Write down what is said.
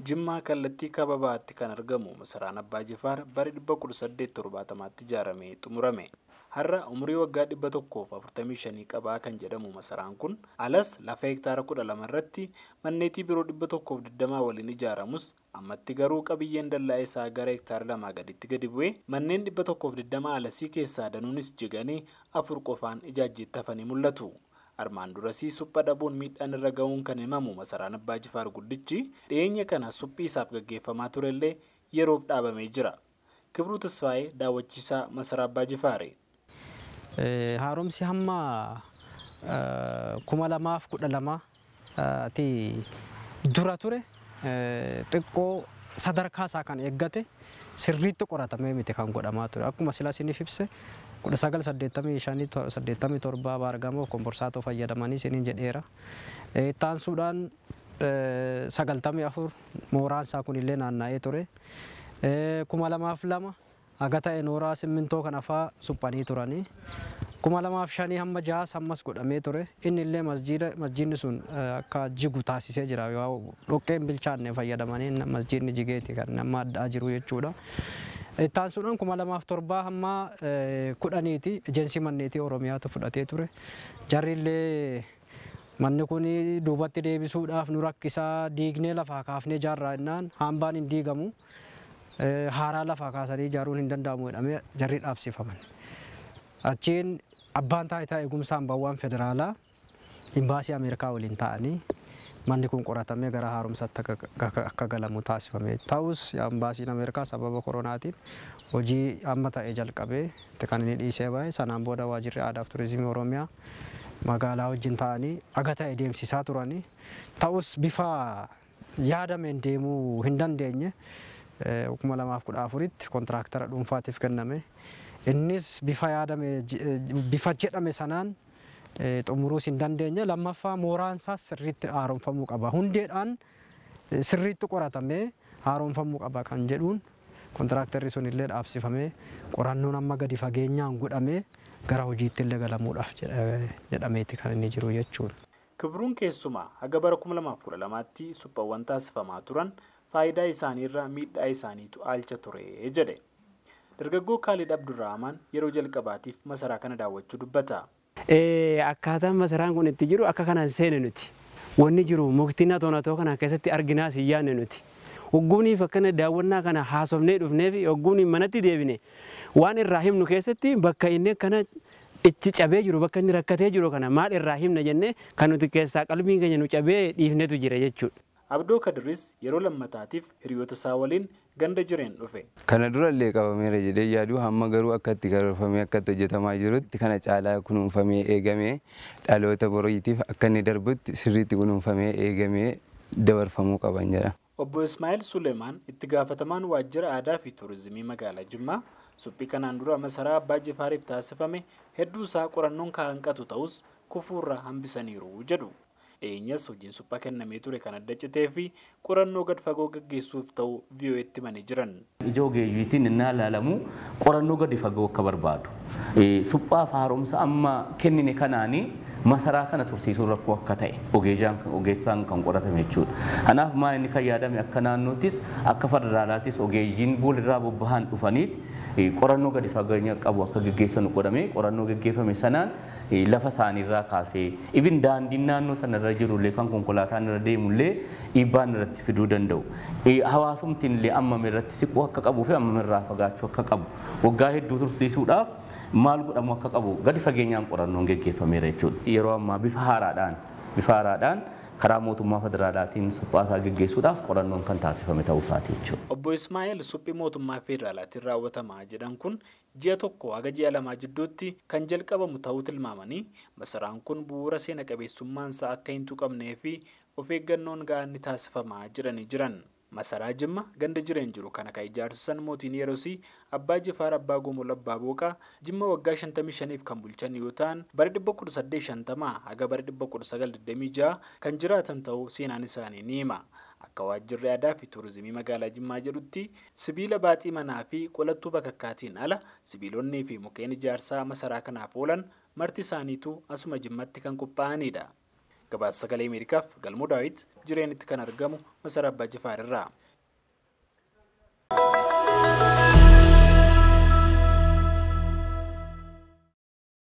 Jimmaa kallattii kaaba bahaatti kan argamu masaraan Abbaa Jifaar bara 1870tti ijaaramee xumurame. Har'a umurii waggaa 145 qabaa kan jedhamu masaraan kun alas lafa hektaara 12 irratti manneetii biroo 120 waliin ijaaramus ammatti garuu qabiyyeen dallaa isaa gara hektaara 2 gaditti gadi bu'ee manneen 120 alasii keessaa danuunis jiganii 4 qofaan ijaajjeetti hafanii mul'atu. Armaan durasii supha dhabuun miidhaan irra ga'uun kan himamu masaraan Abbaa Jifaar guddichi dhiyeenya kana suphii isaaf gaggeeffamaa turellee yeroof dhaabamee jira. Kibruu Tasfaayee daawwachiisaa masaraa Abbaa Jifaari. Haaromsi hamma 2012 ti dura ture xiqqoo sadarkaa isaa kan eeggate sirriitti qoratamee miti kan godhamaa ture. Akkuma sila isiniif ibse 1985 87 baargamoo komborsaatoo fayyadamanii isiniin jedheera. Ittaansuudhaan 94 mooraan isaa kunillee naanna'ee ture. 2002 haga ta'e nooraa simmintoo kana fa'aa suphanii turanii. 2005 hamma 6 ammas godhamee ture. Inni illee masjiidni sun akka jigu taasisee jira. Dhoqqeen bilchaanne fayyadamanii masjiidni jigeeti kan nama addaa jiru jechuudha. Ittaansuudhaan 2007 hamma 10ti ejensii manneetii Oromiyaatu fudhatee ture. Jarri illee manni kun duubatti deebisuudhaaf nu rakkisaa diignee lafaa kaafnee ijaarraa jennaan hambaan hin diigamu. Haaraa lafaa kaasanii ijaaruun hin danda'amu jedhamee jarri dhaabsifaman. Achiin abbaan taayitaa eegumsa hambaawwan federaalaa imbaasii Ameerikaa waliin ta'anii manni kun qoratamee gara haaromsaatti akka galamu taasifame. Ta'us imbaasiin Ameerikaa sababa koronaatiin hojii amma ta'e jalqabee kan inni dhiisee bahe. Sanaan booda waajjirri aadaa fi turizimii Oromiyaa magaalaa wajjin ta'anii aga ta'e deemsisaa turanii. Ta'us bifa yaadameen deemuu hin dandeenye. 2014tti kontiraaktara dhuunfaatiif kenname. Innis bifa yaadame bifa jedhame sanaan xumuruus hin dandeenye. Lammaffaa mooraan isaas sirriitti haaromfamuu qaba. Hundeedhaan sirriitti qoratamee haaromfamuu qaba kan jedhuun kontiraaktarri sun illee dhaabsifamee qorannoon amma gadi fageenyaan godhamee gara hojiitti illee galamuudhaaf jedhameeti kan inni jiru jechuudha. Kibruun keessumaa haga bara 2012tti suphaawwan taasifamaa turan faayidaa isaaniirraa miidhaa isaaniitu aalcha ture jedhe. Dargaggoo Kaalid Abdurrahman yeroo jalqabaatiif masaraa kana daawwachuu dubbata. Akkaataan masaraan kun itti jiru akka kanaan seene nuti. Wanni jiru mukti natoo kana keessatti arginaas hin yaadne nuti. Hogguuniif akkana daawwannaa kana haasofnee dhufnee fi hogguuniif manatti deebine waan irraa himnu keessatti bakka inni akkana itti cabee jiru bakka inni rakkatee jiru kana maal irraa himna jennee kan nuti keessaa qalbiin keenya nu cabee dhiifnetu jira jechuudha. Abdoo Kadiris yeroo lammataatiif hiriyoota isaa waliin ganda jireen dhufe. Kana durallee qabameera jedhee yaadu hamma garuu akka itti karoorfamee akka itti hojjetamaa jirutti kana caalaa kunuunfamee eegamee dhaloota boriitiif akka inni darbutti sirriitti kunuunfamee eegamee dabarfamuu qaban jedha. Obbo Ismaa'eel Suleemaan itti gaafatamaan waajjira aadaa fi turizimii magaalaa Jimmaa suphii kanaan dura masaraa Abbaa Jifaariif taasifame hedduu isaa qorannoon kan hanqatu ta'us kufuurraa hambisaniiru jedhu. Dhiyeenyas hojiin suphaa kennamee ture kan adda citee fi qorannoo gad fagoo gaggeessuuf ta'u VOA'tti himanii jiran. Ija ogeeyyiitiin inni ilaalamu qorannoo gadi fagoo akka barbaadu. Suphaaf haaromsa amma kennine kanaanii masaraa kana tursiisuun rakkoo akka ta'e ogeessaan kan qoratame jechuudha. Kanaaf maa inni kan yaadame akka naannoottis akka federaalaattis ogeeyyiin boolirraa bobbahan dhufaniiti qorannoo gadi fageenya qabu akka gaggeessan godhame qorannoo gaggeeffame sanaan lafa isaaniirraa kaasee ibin daandiin naannoo sanarra jirullee kan konkolaataan irra deemullee dhiibbaan irratti fiduu danda'u. Hawaasumtiin illee ammam irratti siquu akka qabuu fi ammam irraa fagaachuu akka qabu waggaa hedduu tursiisuudhaaf maal godhamu akka qabu gadi fageenyaan qorannoon gaggeeffameera jechuudha. Yeroo ammaa bifa haaraadhaan karaa mootummaa federaalaatiin suphaasaa gaggeessuudhaaf qorannoon kan taasifame ta'uu isaati jechuudha. Obbo Ismaa'eel suphii mootummaa federaalaatiin raawwatamaa jedhan kun ji'a 1 haga ji'a 2 jidduutti kan jalqabamu ta'uu tilmaamanii masaraan kun bu'uura seena qabeessummaan isaa akka hin tuqamnee fi of eeggannoon gahaan ni taasifamaa jedhanii jiran. Masaraa Jimma ganda jireen jiru kana kan ijaarsisan mootiin yerosii Abbaa Jifaar Abbaa Gomol Abbaa Booqaa Jimma waggaa 55 kan bulchan yoo ta'an bara 1850 haga bara 1926 kan jiraatan ta'uu seenaan isaanii ni hima. Akka waajjirri aadaa fi turizimii magaalaa Jimmaa jedhutti sibiila baaxii manaa fi qolattuu bakakkaatiin ala sibiilonnii fi mukkeen ijaarsaa masaraa kanaaf oolan marti isaaniitu asuma Jimmatti kan qophaa'anidha. Gabaasa Sagalee Ameerikaaf Galmoo Daawit Jireenitti kan argamu masaraa Abbaa Jifaar irraa.